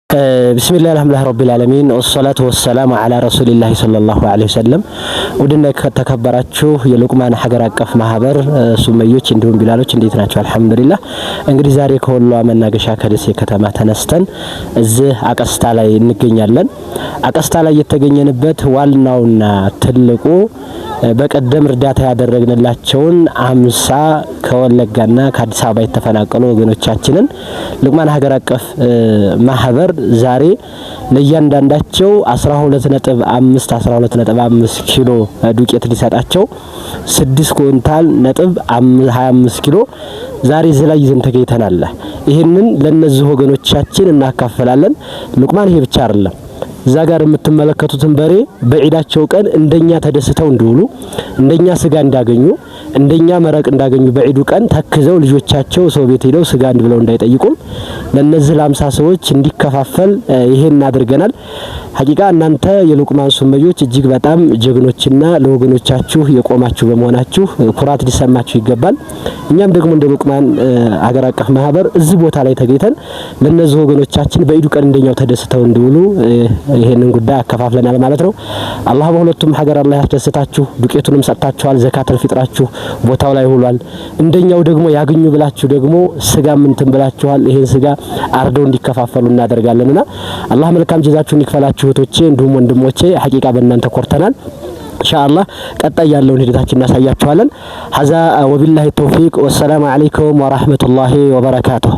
بسم الله الحمد لله رب العالمين والصلاة والسلام على رسول الله صلى الله عليه وسلم። ውድና የተከበራችሁ የሉቅማን ሀገር አቀፍ ማህበር ሱመዮች እንዲሁም ቢላሎች እንዴት ናቸው? አልሐምዱሊላህ። እንግዲህ ዛሬ ከወሎ መናገሻ ከደሴ ከተማ ተነስተን እዚህ አቀስታ ላይ እንገኛለን። አቀስታ ላይ የተገኘንበት ዋናውና ትልቁ በቀደም እርዳታ ያደረግንላቸውን 50 ከወለጋና ከአዲስ አበባ የተፈናቀሉ ወገኖቻችንን ሉቅማን ሀገር አቀፍ ማህበር ዛሬ ለእያንዳንዳቸው 12.5 12.5 ኪሎ ዱቄት ሊሰጣቸው 6 ኩንታል ነጥብ 25 ኪሎ ዛሬ እዚህ ላይ ይዘን ተገኝተናል። ይህንን ለነዚህ ወገኖቻችን እናካፈላለን። ሉቅማን ይሄ ብቻ አይደለም። እዛ ጋር የምትመለከቱትን በሬ በዒዳቸው ቀን እንደኛ ተደስተው እንዲውሉ፣ እንደኛ ስጋ እንዳገኙ፣ እንደኛ መረቅ እንዳገኙ፣ በዒዱ ቀን ተክዘው ልጆቻቸው ሰው ቤት ሄደው ስጋ እንድብለው እንዳይጠይቁም ለነዚህ ለ50 ሰዎች እንዲከፋፈል ይሄን አድርገናል። ሀቂቃ እናንተ የሉቅማን ሱመዮች እጅግ በጣም ጀግኖችና ለወገኖቻችሁ የቆማችሁ በመሆናችሁ ኩራት ሊሰማችሁ ይገባል። እኛም ደግሞ እንደ ሉቅማን አገር አቀፍ ማህበር እዚህ ቦታ ላይ ተገኝተን ለነዚህ ወገኖቻችን በዒዱ ቀን እንደኛው ተደስተው እንዲውሉ ይሄንን ጉዳይ አከፋፍለናል ማለት ነው። አላህ በሁለቱም ሀገር አላህ ያስደስታችሁ። ዱቄቱንም ሰጥታችኋል። ዘካተል ፊጥራችሁ ቦታው ላይ ውሏል። እንደኛው ደግሞ ያግኙ ብላችሁ ደግሞ ስጋ ምንትን ብላችኋል። ይሄን ስጋ አርደው እንዲከፋፈሉ እናደርጋለንና አላህ መልካም ጀዛችሁን ይክፈላችሁ እህቶቼ፣ እንዲሁም ወንድሞቼ። ሀቂቃ በእናንተ ኮርተናል። ኢንሻአላህ ቀጣይ ያለውን ሂደታችን እናሳያችኋለን። ሀዛ ወቢላሂ ተውፊቅ ወሰላሙ አለይኩም ወራህመቱላሂ ወበረካቱሁ።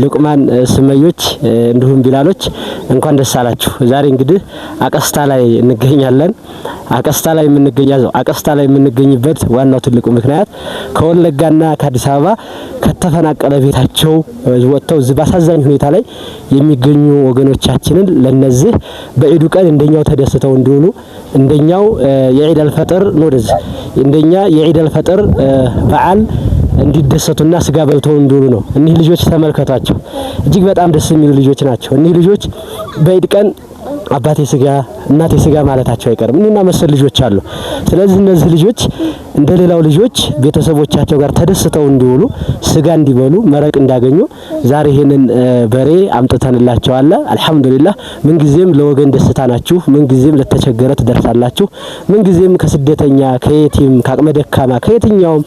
ሉቅማን ስመዮች እንዲሁም ቢላሎች እንኳን ደስ አላችሁ። ዛሬ እንግዲህ አቀስታ ላይ እንገኛለን። አቀስታ ላይ የምንገኝበት ዋናው ትልቁ ምክንያት ከወለጋና ከአዲስ አበባ ከተፈናቀለ ቤታቸው ወጥተው እዚህ ባሳዛኝ ሁኔታ ላይ የሚገኙ ወገኖቻችንን ለነዚህ በዒዱ ቀን እንደኛው ተደስተው እንዲውሉ፣ እንደኛው የዒድ አልፈጥር ነው ወደዚህ እንደኛ የዒድ አልፈጥር በዓል እንዲደሰቱና ስጋ በልተው እንዲውሉ ነው። እኒህ ልጆች ተመልከቷቸው፣ እጅግ በጣም ደስ የሚሉ ልጆች ናቸው። እኒህ ልጆች በዒድ ቀን አባቴ ስጋ እናቴ ስጋ ማለታቸው አይቀርም። እኒህና መሰል ልጆች አሉ። ስለዚህ እነዚህ ልጆች እንደ ሌላው ልጆች ቤተሰቦቻቸው ጋር ተደስተው እንዲውሉ፣ ስጋ እንዲበሉ፣ መረቅ እንዳገኙ ዛሬ ይሄንን በሬ አምጥተንላቸዋል። አልሐምዱሊላህ። ምንጊዜም ለወገን ደስታ ናችሁ። ምንጊዜም ለተቸገረ ትደርሳላችሁ። ምንጊዜም ከስደተኛ፣ ከየቲም፣ ከአቅመ ደካማ፣ ከየትኛውም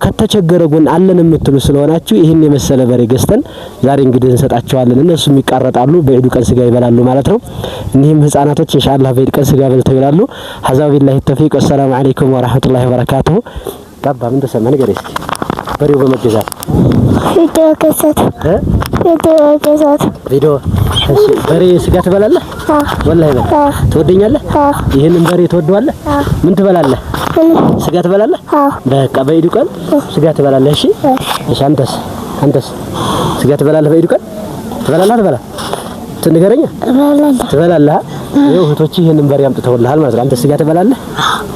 ከተቸገረ ጎን አለን የምትሉ ስለሆናችሁ ይህን የመሰለ በሬ ገዝተን ዛሬ እንግዲህ እንሰጣቸዋለን። እነሱም ይቃረጣሉ፣ በዒዱ ቀን ስጋ ይበላሉ ማለት ነው። እኒህም ህጻናቶች ኢንሻአላህ በዒድ ቀን ስጋ በልተው ይላሉ። ሀዛ ቢላሂ ተውፊቅ ወሰላሙ አለይኩም ወራህመቱላሂ ወበረካቱሁ። ባባ ምን ተሰማ ንገረኝ እስኪ በሬው በመገዛት? ቪዲዮ ገዛት። ቪዲዮ ገዛት። ቪዲዮ። እሺ፣ በሬ ስጋ ትበላለህ? ወላሂ በል። ትወደኛለህ? ይህንን በሬ ትወደዋለህ? ምን ትበላለህ? ስጋ ትበላለህ? በቃ በዒዱ ቀን ስጋ ትበላለህ። እሺ እሺ። አንተስ ስጋ ትበላለህ? በዒዱ ቀን ትበላለህ? ትበላ ትንገረኛ። ትበላለህ? ይኸው እህቶችህ ይህንን በሬ አምጥተውልሃል ማለት ነው። አንተስ ስጋ ትበላለህ?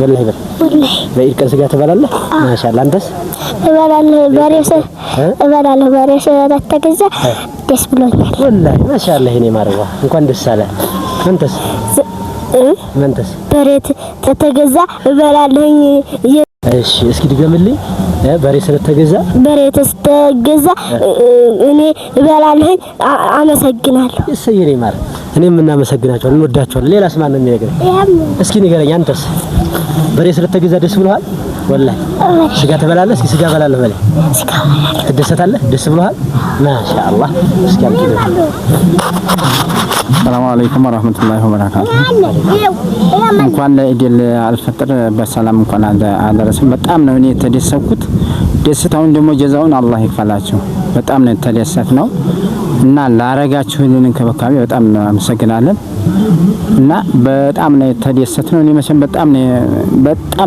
ወላሂ በል። በዒድ ቀን ስጋ ትበላለህ? ማሻአላህ። አንተስ? እበላለሁ። በሬ እበላለሁ። በሬ ስለተገዛ ደስ ብሎኛል። ወላሂ ማሻአላህ። የኔ ማርዋ እንኳን ደስ አለ። አንተስ? መንተስ? በሬ ተተገዛ እበላለሁኝ። እሺ እስኪ ድገምልኝ። በሬ ስለተገዛ በሬ ተስተገዛ እኔ እበላለሁኝ። አመሰግናለሁ። እሰይ የኔ ማር፣ እኔም እናመሰግናቸዋለን፣ እንወዳቸዋለን። ሌላስ ማን ነው የሚነግረኝ? እስኪ ንገረኝ። አንተስ በሬ ስለተገዛ ደስ ብሎሃል? ወላሂ ስጋ ትበላለህ? እስኪ ስጋ እበላለሁ በለኝ። ትደሰታለህ? ደስ ብሎሃል? ማሻአላህ። እስኪ አምጪ። ሰላሙ አለይኩም ወራህመቱላሂ ወበረካቱ። እንኳን ለኢድ አልፈጥር በሰላም እንኳን አደረሰን። በጣም ነው እኔ የተደሰትኩት። ደስታውን ደግሞ ጀዛውን አላህ ይክፈላቸው። በጣም ነው የተደሰትነው እና ላረጋችሁልን እንክብካቤ በጣም አመሰግናለን። እና በጣም ነው የተደሰትነው። እኔ መቼም በጣም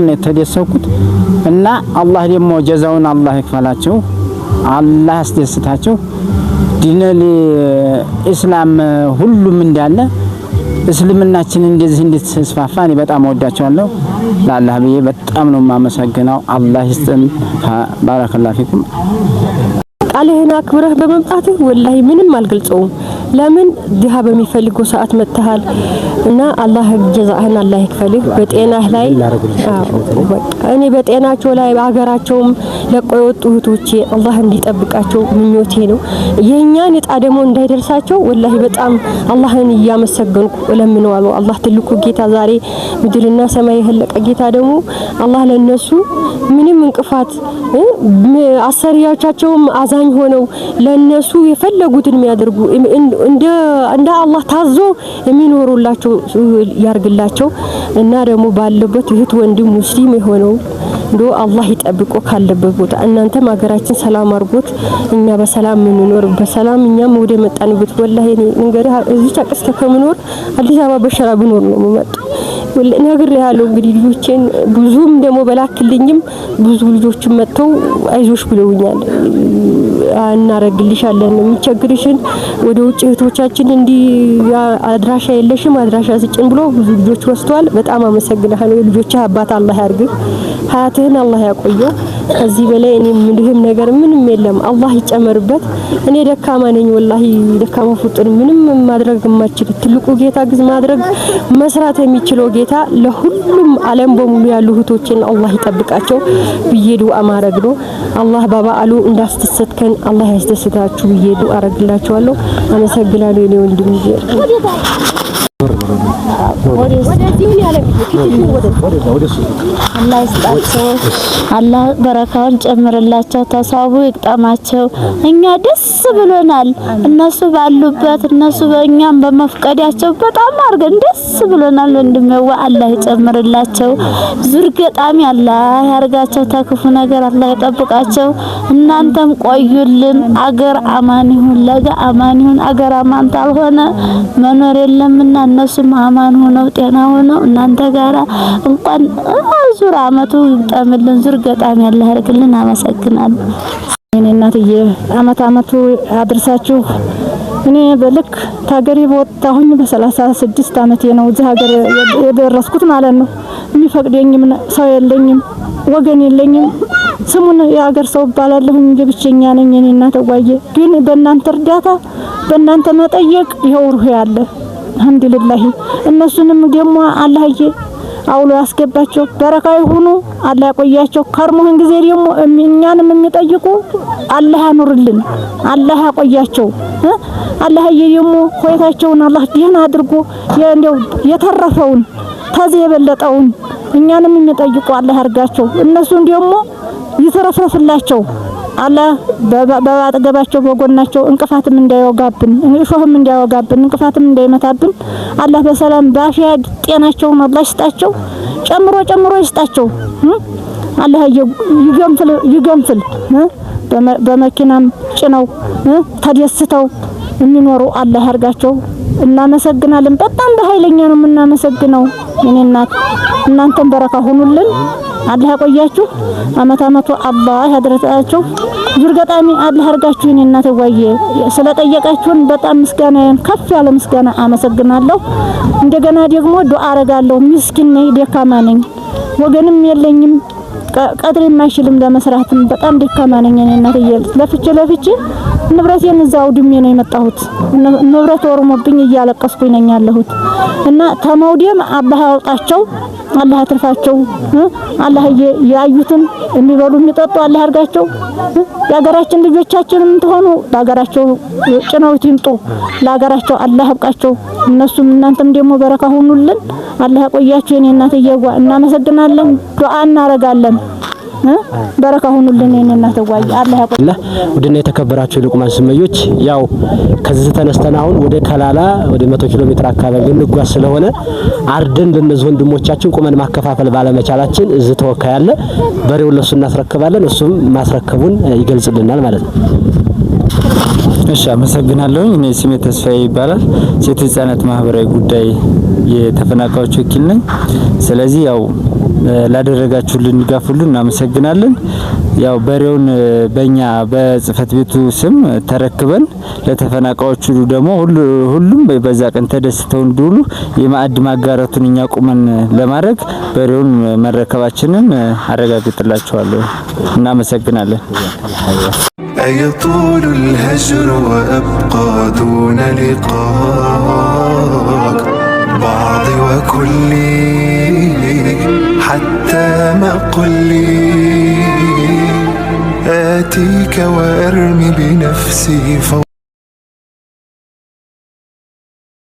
ነው የተደሰትኩት እና አላህ ደግሞ ጀዛውን አላህ ይክፈላቸው። አላህ ያስደስታቸው። ዲነል ኢስላም ሁሉም እንዳለ እስልምናችን እንደዚህ እንድትስፋፋ እኔ በጣም እወዳቸዋለሁ። ለአላህ ብዬ በጣም ነው የማመሰግነው። አላህ ይስጥን። ባረከላሁ ፊኩም። ቃልህን አክብረህ በመምጣትህ ወላሂ ምንም አልገልጸውም። ለምን ድሃ በሚፈልገው ሰዓት መጥተሃል እና አላህ ጀዛህን አላህ ይክፈልህ። በጤናህ ላይ እኔ በጤናቸው ላይ በሀገራቸውም ለቆ የወጡ እህቶቼ አላህ እንዲጠብቃቸው ምኞቴ ነው። የኛን እጣ ደግሞ እንዳይደርሳቸው ወላሂ በጣም አላህን እያመሰገንኩ እለምነዋለሁ። አላህ ትልቁ ጌታ ዛሬ ምድርና ሰማይ የፈለቀ ጌታ ደግሞ አላህ ለነሱ ምንም እንቅፋት አሰሪዎቻቸውም አዛኝ ሆነው ለነሱ የፈለጉትን የሚያደርጉ እንደ አላህ ታዞ የሚኖሩላቸው ያርግላቸው እና ደግሞ ባለበት እህት ወንድም ሙስሊም የሆነው እንዶ አላህ ይጠብቆ ካለበት ቦታ እናንተም ሀገራችን ሰላም አድርጎት እኛ በሰላም የምንኖር በሰላም እኛም ወደ መጣንበት ወላሂ እኔ እንግዲህ እዚህ አቅስተ ከምኖር አዲስ አበባ በሸራ ብኖር ነው የምመጣው። ነግሬሃለሁ። እንግዲህ ልጆቼን ብዙም ደግሞ በላክልኝም ብዙ ልጆችን መጥተው አይዞሽ ብለውኛል። እናረግልሻለን የሚቸግርሽን ወደ ውጭ እህቶቻችን እንዲህ አድራሻ የለሽም አድራሻ ስጭን ብሎ ብዙ ልጆች ወስደዋል። በጣም አመሰግናለሁ። የልጆችህ አባት አላህ ያርግህ፣ ሀያትህን አላህ ያቆየው። ከዚህ በላይ እኔ ምንም ነገር ምንም የለም። አላህ ይጨመርበት። እኔ ደካማ ነኝ፣ ወላሂ ደካማ ፍጡር፣ ምንም ማድረግ የማችል ትልቁ ጌታ ግዝ ማድረግ መስራት የሚችለው ጌታ ለሁሉም ዓለም በሙሉ ያሉ እህቶችን አላህ ይጠብቃቸው ብዬ ዱአ ማድረግ ነው። አላህ በበዓሉ እንዳስደሰትከን አላህ ያስደስታችሁ ብዬ ዱአ አረግላችኋለሁ። አመሰግናለሁ የኔ ወንድም። አላህ ይስጣቸው፣ አላህ በረካውን ጨምርላቸው፣ ተሳቡ ይቅጠማቸው። እኛ ደስ ብሎናል፣ እነሱ ባሉበት እነሱ በእኛም በመፍቀዳቸው በጣም አድርገን ደስ ብሎናል። ወንድሜዋ አላህ ይጨምርላቸው፣ ዙር ገጣሚ አላህ ያርጋቸው፣ ተክፉ ነገር አላህ ይጠብቃቸው። እናንተም ቆዩልን። አገር አማን ይሁን፣ ለጋ አማን ይሁን። አገር አማን ታልሆነ መኖር የለምና እነሱም አማን ሆነው ጤና ሆነው እናንተ ጋራ እንኳን ዙር አመቱ ይግጠምልን፣ ዙር ገጣሚ ያለ ያርግልን። አመሰግናለሁ። እኔ እናትዬ አመት አመቱ አድርሳችሁ። እኔ በልክ ታገሬ በወጣሁኝ በ36 አመቴ ነው እዚህ ሀገር የደረስኩት ማለት ነው። የሚፈቅደኝም ሰው የለኝም፣ ወገን የለኝም። ስሙን የሀገር ሰው እባላለሁኝ እንጂ ብቸኛ ነኝ። እኔ እናተዋዬ ግን በእናንተ እርዳታ በእናንተ መጠየቅ ይኸው ሩህ ያለ አልሐምዱሊላህ። እነሱንም ደግሞ አላህዬ አውሎ ያስገባቸው፣ በረካ ይሁኑ፣ አላህ ያቆያቸው። ከርሞህን ጊዜ ደግሞ እኛንም የሚጠይቁ አላህ ያኑርልን፣ አላህ ያቆያቸው። አላህዬ ደግሞ ቆይታቸውን አላህ ደህና አድርጎ እንደው የተረፈውን ተዚህ የበለጠውን እኛንም የሚጠይቁ አላህ ያርጋቸው። እነሱን ደግሞ ይተረፍረፍላቸው። አላህ በአጠገባቸው በጎናቸው እንቅፋትም እንዳይወጋብን እሾህም እንዳይወጋብን እንቅፋትም እንዳይመታብን አላህ በሰላም ባፊያ ጤናቸውን አላህ ይስጣቸው፣ ጨምሮ ጨምሮ ይስጣቸው። አላህ ይገንፍል ይገንፍል። በመኪናም ጭነው ተደስተው የሚኖሩ አላህ ያርጋቸው። እናመሰግናለን። በጣም በኃይለኛ ነው የምናመሰግነው። የኔ እናት እናንተም በረካ ሁኑልን። አላህ ያቆያችሁ። አመት አመቱ አላህ ያድርሳችሁ። ዙር ገጣሚ አላህ አርጋችሁ። የኔ እናት ዋዬ ስለጠየቃችሁን በጣም ምስጋናዬን ከፍ ያለ ምስጋና አመሰግናለሁ። እንደገና ደግሞ ዱአ አረጋለሁ። ምስኪን ነኝ፣ ደካማ ነኝ፣ ወገንም የለኝም፣ ቀጥሬ የማይችልም ለመስራትም በጣም ደካማ ነኝ። እኔ እናትዬ ለፍቼ ለፍቼ ንብረቴን እዛው ድሜ ነው የመጣሁት። ንብረት ወርሞብኝ እያለቀስኩኝ ነኝ ያለሁት እና ተመውደም አላህ ያውጣቸው፣ አላህ አትርፋቸው። አላህ ያዩትን የሚበሉ የሚጠጡ አላህ ያርጋቸው። የሀገራችን ልጆቻችንም ትሆኑ በሀገራቸው ጭነውት ይምጡ። ለሀገራቸው አላህ ያብቃቸው። እነሱም እናንተም ደግሞ በረካ ሁኑልን። አላህ ያቆያችሁ። የኔ እናትዬዋ እናመሰግናለን። ዱአ እናረጋለን። በረካ ሁኑልን። የኔ እናትዋ አላህ ያቆይ። ውድና የተከበራችሁ የሉቅማን ስመዮች፣ ያው ከዚህ ተነስተን አሁን ወደ ከላላ ወደ 100 ኪሎ ሜትር አካባቢ ልንጓዝ ስለሆነ አርደን ለነዚህ ወንድሞቻችን ቁመን ማከፋፈል ባለመቻላችን እዚህ ተወካይ አለ። በሬውን ለሱ እናስረክባለን። እሱም ማስረከቡን ይገልጽልናል ማለት ነው። እሺ፣ አመሰግናለሁኝ። እኔ ስሜ ተስፋዬ ይባላል። ሴት ህጻናት ማህበራዊ ጉዳይ የተፈናቃዮች ወኪል ነኝ። ስለዚህ ያው ላደረጋችሁልን ድጋፍ ሁሉ እናመሰግናለን። ያው በሬውን በእኛ በጽህፈት ቤቱ ስም ተረክበን ለተፈናቃዮቹ ደግሞ ሁሉም በዛ ቀን ተደስተው እንዲውሉ የማዕድ ማጋራቱን እኛ ቁመን ለማድረግ በሬውን መረከባችንን አረጋግጥላችኋለሁ። እናመሰግናለን። أيطول الهجر وأبقى دون لقاك بعضي وكلي حتى ما قلي آتيك وأرمي بنفسي فوق.